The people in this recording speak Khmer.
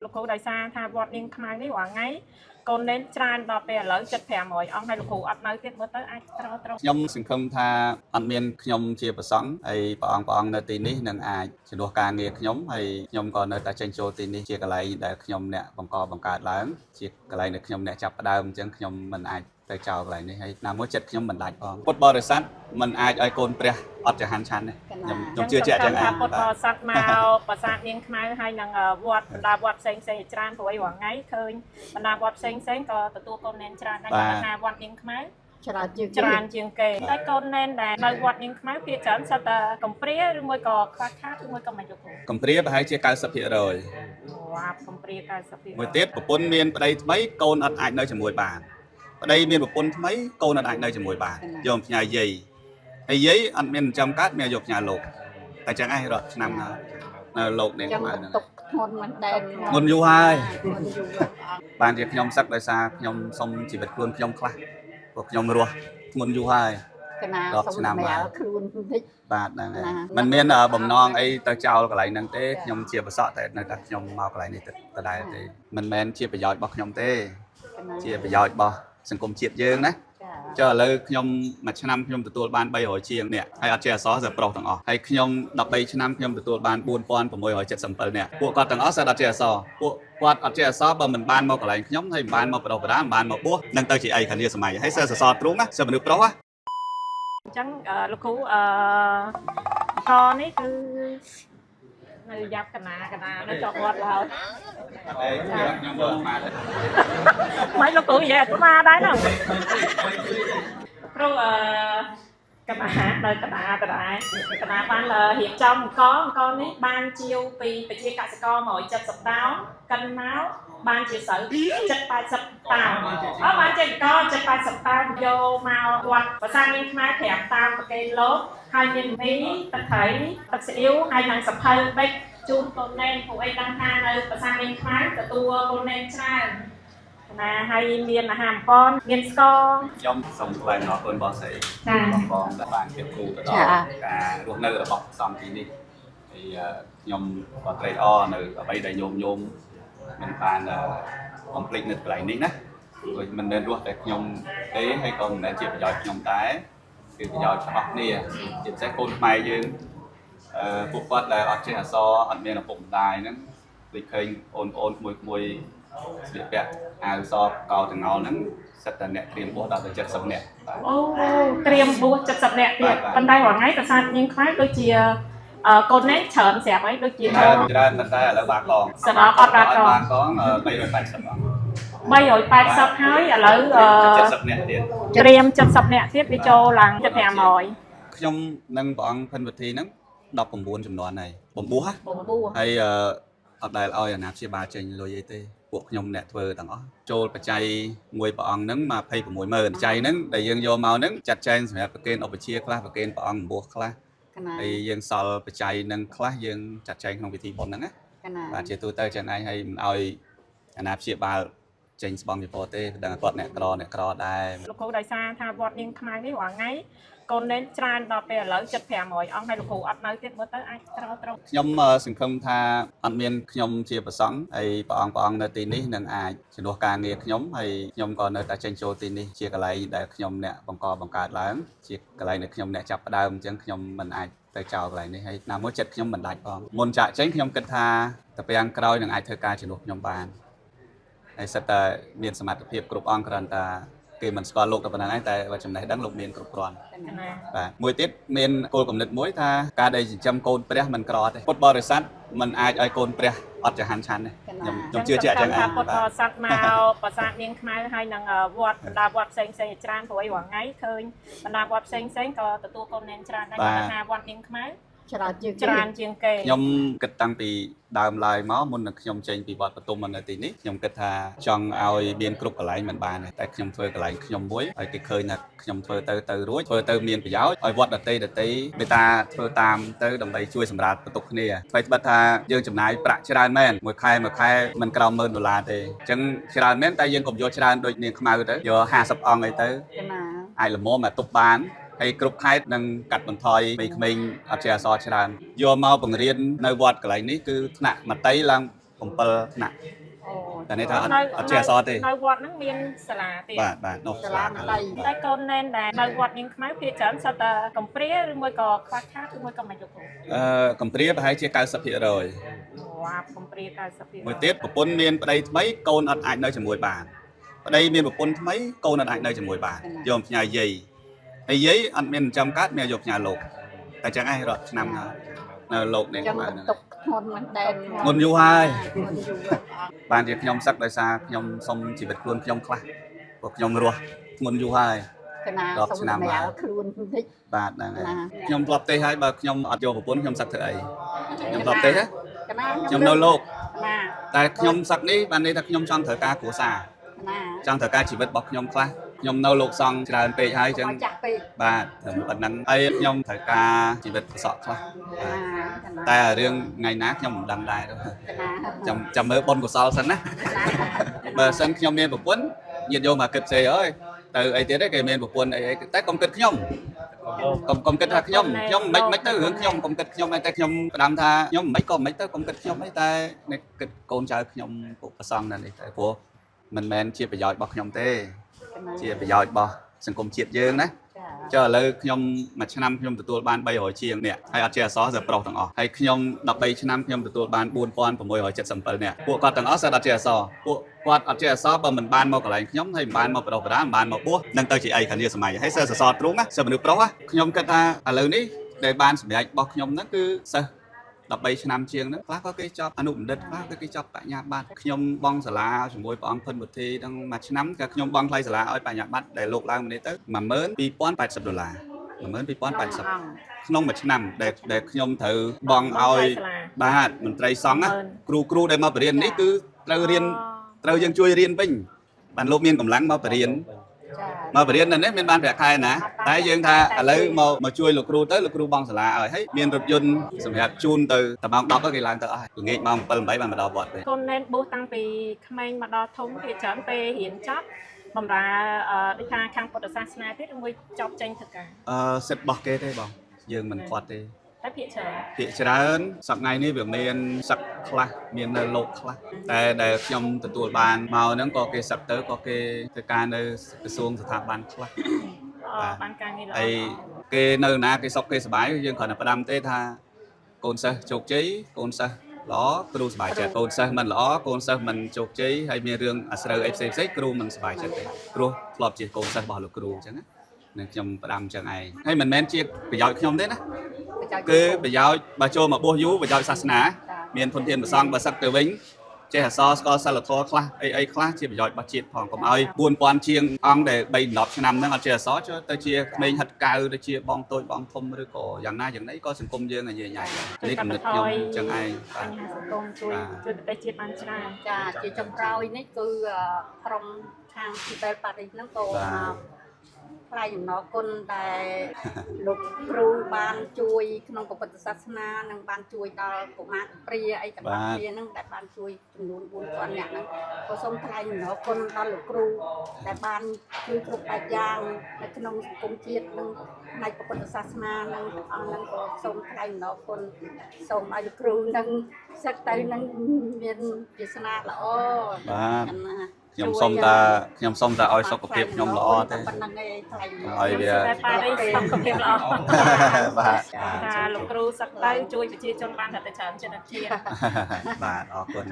លោកគ្រូដោយសារថាវត្តនាងខ្មៅនេះរាល់ថ្ងៃកូននេនច្រើនដល់ពេលឥឡូវ7500អង្គហើយលោកគ្រូអត់នៅទៀតមើលទៅអាចត្រត្រ ខ្ញុំសង្ឃឹមថាអត់មានខ្ញុំជាប្រសង់ហើយព្រះអង្គព្រះអង្គនៅទីនេះនឹងអាចជំនួសការងារខ្ញុំហើយខ្ញុំក៏នៅតែចេញចូលទីនេះជាកន្លែងដែលខ្ញុំអ្នកបង្កបង្កើតឡើងជាកន្លែងដែលខ្ញុំអ្នកចាប់ផ្ដើមអញ្ចឹងខ្ញុំមិនអាចទៅចោលកន្លែងនេះហើយណាមួយចិត្តខ្ញុំមិនដាច់ផងពុទ្ធបរិស័ទមិនអាចឲ្យកូនព្រះអត់ចហានឆាន់ទេខ្ញុំខ្ញុំជឿជាក់ចឹងឯ ថា ង ពុទ្ធប បាទ រិស័ទមកប្រាសាទនាងខ្មៅហើយនឹងវត្តបណ្ដាវត្តផ្សេងផ្សេងៗច្រើនព្រោះអីរាល់ថ្ងៃឃើញបណ្ដាវត្តផ្សេងផ្សេងៗក៏ទទួលកូននេនច្រើនដែរគាត់ថាវត្តនាងខ្មៅ ច្រើនជាង ច្រើនជាងគេតែកូនណែនដែលនៅវត្តនាងខ្មៅភាគច្រើនសុទ្ធតែកំព្រាឬមួយក៏ខ្វះខាតឬមួយក៏មិនលោកគ្រូ កំព្រាប្រហែលជា90% វ៉ាកំព្រា90% មួយទៀតប្រពន្ធមានប្តីថ្មីកូនអត់អាចនៅជាមួយបានប្តីមានប្រពន្ធថ្មីកូនអត់អាចនៅជាមួយបានយកមកផ្ញើយាយហើយយាយអត់មានចិញ្ចឹមកើតមានយកផ្ញើលោកតែចឹងឯងរាប់ឆ្នាំហើយនៅលោកនេះ ចឹង ខ្មៅហ្នឹង ទុកធ្ងន់មិនដែល ធ្ងន់យូរហើយ ធ្ងន់យូរហើយ បានជាខ្ញុំសឹកដោយសារខ្ញុំសុំជីវិតខ្លួនខ្ញុំខ្លះព្រោះខ្ញុំរស់ធ្ងន់យូរហើយ កណា រាប់ សុំ ឆ្នាំហើយ សម្រាលខ្លួនបន្តិច បាទហ្នឹងហើយ ណា មិនមានបំណងអីទៅចោលកន្លែងហ្នឹងទេខ្ញុំជាប្រសក់តែនៅតែខ្ញុំមកកន្លែងនេះទៅដដែលទេមិនមែនជាប្រយោជន៍របស់ខ្ញុំទេ កណា ជាប្រយោជន៍របស់សង្គមជាតិយើងណា ចា ចុះឥឡូវខ្ញុំមួយឆ្នាំខ្ញុំទទួលបាន300ជាងនាក់ហើយអត់ចេះអក្សរសិប្រុសទាំងអស់ហើយខ្ញុំ13ឆ្នាំខ្ញុំទទួលបាន4677នាក់ពួកគាត់ទាំងអស់សិតអត់ចេះអក្សរពួកគាត់អត់ចេះអក្សរបើមិនបានមកកន្លែងខ្ញុំហើយមិនបានមកបដិបដាមិនបានមកបួសនឹងទៅជាអីខាងនេះសម័យហើយសិស្សសរសរទ្រូងណាសិស្សមនុស្សប្រុសណា អញ្ចឹងលោកគ្រូអឺកនេះគឺនៅយ៉ាប់កណាកណានៅជាប់វត្តឡើយ ខ្ញុំមើលអាត្មា មិនលោកគ្រូនិយាយអាត្មាដែរហ្នឹងគ្រូអឺកណានៅកណាដដែលកណាបានរៀបចំអង្គអង្គនេះបានជាវពីប្រជាកសិករ170តោនកិនមកបានជាស្រូវ780តោនអត់បានជាអង្គ780តោនយកមកវត្តប្រាសាទនាងខ្មែរ5តាមប្រគេនលោកហើយមានមីទឹកត្រីទឹកស៊ីអ៊ីវហើយនិងសភៅបិចជូនកូនណែនពួកអីដឹងថានៅប្រាសាទនាងខ្មែរទទួលកូនណែនច្រើនណាហើយមានអាហារអំពនមានស្ករ ខ្ញុំសូមថ្លែងអំណរគុណបងស្រី ចា បងបងដែលបានគិតគូរទៅដល់ការរស់នៅរបស់ព្រះសង្ឃទីនេះហើយខ្ញុំក៏ត្រេកអរនៅអ្វីដែលញោមញោមមិនបានបំភ្លេចនៅកន្លែងនេះណាព្រោះមិនមែនរស់តែខ្ញុំទេហើយក៏មិនមែនជាប្រយោជន៍ខ្ញុំតែគឺប្រយោជន៍ទាំងអស់គ្នាជាពិសេសកូនខ្មែរយើងអឺពួកគាត់ដែលអត់ចេះអក្សរអត់មានឪពុកម្ដាយហ្នឹងដូចឃើញអូនប្អូនក្មួយក្មួយស្លៀកពាក់អាវសកោទាំងងល់ហ្នឹងសិតតែអ្នកត្រៀមបួសដល់ទៅ70នាក់បាទ អូត្រៀមបួស70នាក់ទៀត បាទ ប៉ុន្តែរាល់ថ្ងៃប្រាសាទនាងខ្មៅដូចជាកូននេះច្រើនស្រាប់ហើយដូចជា ច្រើនច្រើនប៉ុន្តែឥឡូវបាកង សម្រាប់អត់បាកង បាកង380អង្គ 380ហើយឥឡូវ 70នាក់ទៀត ត្រៀម70នាក់ទៀតវាចូលឡើង7,500 ខ្ញុំនិងព្រះអង្គភិនវិធីហ្នឹង19ចំនួនហើយបំពោះហ៎ បំពោះ ហើយអត់ដែលឲ្យអាណាព្យាបាលចេញលុយអីទេពួកខ្ញុំអ្នកធ្វើទាំងអស់ចូលបច្ច័យមួយព្រះអង្គហ្នឹង260,000បច្ច័យហ្នឹងដែលយើងយកមកហ្នឹងចាត់ចែងសម្រាប់ប្រគេនឧបជាខ្លះប្រគេនព្រះអង្គបំពោះខ្លះ កណា ហើយយើងសល់បច្ច័យហ្នឹងខ្លះយើងចាត់ចែងក្នុងពិធីបុណ្យហ្នឹងណា កណា បាទជាទូទៅចឹងឯងហើយមិនឲ្យអាណាព្យាបាលចេញស្បង់វិពរទេដឹងតែគាត់អ្នកក្រអ្នកក្រដែរ លោកគ្រូដោយសារថាវត្តនាងខ្មៅនេះរាល់ថ្ងៃកូននេនច្រើនដល់ពេលឥឡូវ7500អង្គហើយលោកគ្រូអត់នៅទៀតមើលទៅអាចត្រត្រ ខ្ញុំសង្ឃឹមថាអត់មានខ្ញុំជាប្រសង់ហើយព្រះអង្គព្រះអង្គនៅទីនេះនឹងអាចជំនួសការងារខ្ញុំហើយខ្ញុំក៏នៅតែចេញចូលទីនេះជាកន្លែងដែលខ្ញុំអ្នកបង្កបង្កើតឡើងជាកន្លែងដែលខ្ញុំអ្នកចាប់ផ្ដើមអញ្ចឹងខ្ញុំមិនអាចទៅចោលកន្លែងនេះហើយណាមួយចិត្តខ្ញុំមិនដាច់ផងមុនចាក់ចេញខ្ញុំគិតថាតាពាំងក្រោយនឹងអាចធ្វើការជំនួសខ្ញុំបានហើយសិតតែមានសមត្ថភាពគ្រប់អង្គគ្រាន់តែគេមិនស្គាល់លោកតែប៉ុណ្្នឹងឯងតែបើចំណេះដឹងលោកមានគ្រប់គ្រាន់ កណា បាទមួយទៀតមានគោលគំនិតមួយថាការដែលចិញ្ចឹមកូនព្រះមិនក្រទេពុទ្ធបរិស័ទមិនអាចឲ្យកូនព្រះអត់ចហានឆាន់ទេ កណា ខ្ញុំខ្ញុំជឿជាក់ចឹងឯ ថា ង បាទ ពុទ្ធបរិស័ទមកប្រាសាទនាងខ្មៅហើយនឹងវត្តបណ្ដាវត្តផ្សេងផ្សេងៗច្រើនព្រោះអីរាល់ថ្ងៃឃើញបណ្ដាវត្តផ្សេងផ្សេងៗក៏ទទួលកូនណែនច្រើនដែរគាត់ថាវត្តនាងខ្មៅ ច្រើនជាង ច្រើនជាងគេ ខ្ញុំគិតតាំងពីដើមឡើយមកមុននឹងខ្ញុំចេញពីវត្តបទុមមកនៅទីនេះខ្ញុំគិតថាចង់ឲ្យមានគ្រប់កន្លែងមិនបានទេតែខ្ញុំធ្វើកន្លែងខ្ញុំមួយឲ្យគេឃើញថាខ្ញុំធ្វើទៅទៅរួចធ្វើទៅមានប្រយោជន៍ឲ្យវត្តដតីដតីមេត្តាធ្វើតាមទៅដើម្បីជួយសម្រាលបន្ទុកគ្នាថ្មីត្បិតថាយើងចំណាយប្រាក់ច្រើនមែនមួយខែមួយខែមិនក្រោម10000ដុល្លារទេអញ្ចឹងច្រើនមែនតែយើងកុំយកច្រើនដូចនាងខ្មៅទៅយក50អង្គអីទៅ កណា អាចល្មមមកទប់បានហើយគ្រប់ខេត្តនឹងកាត់បន្ថយក្មេងៗអត់ចេះអក្សរច្រើនយកមកបង្រៀននៅវត្តកន្លែងនេះគឺថ្នាក់មត្តេយ្យឡើង 7ថ្នាក់ អូ តែនេះថាអត់ចេះអក្សរទេ នៅវត្តហ្នឹងមានសាលាទៀត បាទបាទនោះ សាលាមតី តែកូនណែនដែលនៅវត្តនាងខ្មៅភាគច្រើនសុទ្ធតែកំព្រាឬមួយក៏ខ្វះខាតឬមួយក៏មិនលោកគ្រូ កំព្រាប្រហែលជា90% វ៉ាកំព្រា90% មួយទៀតប្រពន្ធមានប្តីថ្មីកូនអត់អាចនៅជាមួយបានប្តីមានប្រពន្ធថ្មីកូនអត់អាចនៅជាមួយបានយកផ្ញើយាយហើយយាយអត់មានចិញ្ចឹមកើតមានយកផ្ញើលោកតែចឹងឯងរាប់ឆ្នាំហើយនៅលោកនេះ ចឹង បាទ បន្ទុកធ្ងន់មែនតើ ធ្ងន់យូរហើយ ធ្ងន់យូរហើយ បានជាខ្ញុំសឹកដោយសារខ្ញុំសុំជីវិតខ្លួនខ្ញុំខ្លះព្រោះខ្ញុំរស់ធ្ងន់យូរហើយក ណា រាប់ សុំ ឆ្នាំហើយ សម្រាលខ្លួនបន្តិច បាទហ្នឹងហើយ ណា ខ្ញុំធ្លាប់ទេហើយបើខ្ញុំអត់យកប្រពន្ធខ្ញុំសឹកធ្វើអីខ្ញុំធ្លាប់ទេហ៎ កណា ខ្ញុំនៅលោក កណា តែខ្ញុំសឹកនេះបានន័យថាខ្ញុំចង់ត្រូវការគ្រួសារ កណា ចង់ត្រូវការជីវិតរបស់ខ្ញុំខ្លះខ្ញុំនៅលោកសង្ឃច្រើនពេកហើយអញ្ចឹង កុំឲ្យចាស់ពេក បាទត្រឹមប៉ុណ្ណឹងហើយខ្ញុំត្រូវការជីវិតប្រសក់ខ្លះ កណាកណា តែរឿងថ្ងៃណាខ្ញុំមិនដឹងដែរ កណា ចាំមើលបុណ្យកុសលសិនណាបើសិនខ្ញុំមានប្រពន្ធញាតិញោមមកគិតផ្សេងអើយទៅអីទៀតទេគេមានប្រពន្ធអីអីតែកុំគិតខ្ញុំកុំគិតថាខ្ញុំមិនទៅរឿងខ្ញុំកុំគិតខ្ញុំអីតែខ្ញុំផ្ដាំថាខ្ញុំមិនក៏មិនទៅកុំគិតខ្ញុំអីតែនេះគិតកូនចៅខ្ញុំពួកប្រសងនៅនេះតែព្រោះមិនមែនជាប្រយោជន៍របស់ខ្ញុំទេ ជាប្រយោជន៍របស់សង្គមជាតិយើងណា ចា ចុះឥឡូវខ្ញុំមួយឆ្នាំខ្ញុំទទួលបាន300ជាងនាក់ហើយអត់ចេះអក្សរសិស្សប្រុសទាំងអស់ហើយខ្ញុំ13ឆ្នាំខ្ញុំទទួលបាន4677នាក់ពួកគាត់ទាំងអស់សិស្សអត់ចេះអក្សរពួកគាត់អត់ចេះអក្សរបើមិនបានមកកន្លែងខ្ញុំហើយមិនបានមកបដិបដាមិនបានមកបួសនឹងទៅជាអីខាងនេះសម័យហើយសិស្សសរសរទ្រូងណាសិស្សមនុស្សប្រុសណាខ្ញុំគិតថាឥឡូវនេះដែលបានសម្រេចរបស់ខ្ញុំហ្នឹងគឺសិស្ស13ឆ្នាំជាងហ្នឹងខ្លះក៏គេចប់អនុបណ្ឌិតខ្លះក៏គេចប់បញ្ញាបត្រខ្ញុំបង់សាលាជាមួយព្រះអង្គភិនវុធីទាំងមួយឆ្នាំក៏ខ្ញុំបង់ថ្លៃសាលាឲ្យបញ្ញាបត្រដែលលោកឡើងមកនេះទៅ12080ដុល្លារ12080ក្នុងមួយឆ្នាំដែលខ្ញុំត្រូវបង់ឲ្យបាទមន្ត្រីសង្ឃណាគ្រូដែលមកបរៀននេះគឺត្រូវរៀនត្រូវយើងជួយរៀនវិញបានលោកមានកម្លាំងមកបរៀន ចា មកបរៀននៅនេះមានបានប្រាក់ខែណាតែយើងថាឥឡូវមកជួយលោកគ្រូទៅលោកគ្រូបង់សាលាឲ្យហើយមានរថយន្តសម្រាប់ជូនទៅតែម៉ោង10ទៅគេឡើងទៅអស់ល្ងាចម៉ោង7 8បានមកដល់វត្តវិញ កូនណែនបួសតាំងពីក្មេងមកដល់ធំភាគច្រើនពេលរៀនចប់បំរើដូចថាខាងពុទ្ធសាសនាទៀតឬមួយចប់ចេញធ្វើការ សិទ្ធិរបស់គេទេបងយើងមិនខាត់ទេ តែភាគច្រើន ភាគច្រើនសប្តាហ៍នេះវាមានសឹកខ្លះមាននៅលោកខ្លះតែដែលខ្ញុំទទួលបានមកហ្នឹងក៏គេសឹកទៅក៏គេធ្វើការនៅក្រសួងស្ថាប័នខ្លះ បានការងារល្អ ហើយគេនៅណាគេសុខគេសប្បាយយើងគ្រាន់តែផ្ដាំទេថាកូនសិស្សជោគជ័យកូនសិស្សល្អគ្រូសប្បាយចិត្តកូនសិស្សមិនល្អកូនសិស្សមិនជោគជ័យហើយមានរឿងអាស្រូវអីផ្សេងៗគ្រូមិនសប្បាយចិត្តទេព្រោះធ្លាប់ជាកូនសិស្សរបស់លោកគ្រូអញ្ចឹងណានឹងខ្ញុំផ្ដាំអញ្ចឹងឯងហើយមិនមែនជាប្រយោជន៍ខ្ញុំទេណាគឺប្រយោជន៍បើចូលមកបួសយូរប្រយោជន៍សាសនាមានធនធានប្រសង់បើសឹកទៅវិញចេះអក្សរស្គាល់សិលធម៌ខ្លះអីអីខ្លះជាប្រយោជន៍របស់ជាតិផងកុំឲ្យ4000ជាងអង្គដែល3 10ឆ្នាំហ្នឹងអត់ចេះអក្សរចូលទៅជាក្មេងហិតកៅទៅជាបងតូចបងធំឬក៏យ៉ាងណាយ៉ាងណីក៏សង្គមយើងឲ្យញ៉ៃញ៉ៃនេះគំនិតខ្ញុំអញ្ចឹងឯងបាទ បញ្ហាសង្គមជួយជួយប្រទេសជាតិបានច្រើន ចាជាចុងក្រោយនេះគឺក្រុមខាងទីបែលប៉ារីសហ្នឹងក៏មកថ្លែងអំណរគុណដែលលោកគ្រូបានជួយក្នុងពុទ្ធសាសនានិងបានជួយដល់កុមារកំព្រាអីទាំងអស់គ្នាហ្នឹងដែលបានជួយចំនួន4000នាក់ហ្នឹងក៏សូមថ្លែងអំណរគុណដល់លោកគ្រូដែលបានជួយគ្រប់បែបយ៉ាងនៅក្នុងសង្គមជាតិនិងផ្នែកពុទ្ធសាសនានិងទាំងអស់ហ្នឹងក៏សូមថ្លែងអំណរគុណសូមឲ្យលោកគ្រូនឹងសឹកទៅនឹងមានវាសនាល្អ បាទ ណា ខ្ញុំសុំតាខ្ញុំសុំតាឲ្យសុខភាពខ្ញុំល្អទេ ប៉ុណ្ណឹងឯងថ្លៃ ឲ្យវា តែប៉ារីសសុខភាពល្អ បាទ ថាលោកគ្រូសឹកទៅជួយប្រជាជនបានតែច្រើនចិត្តជាតិ បាទអរគុណ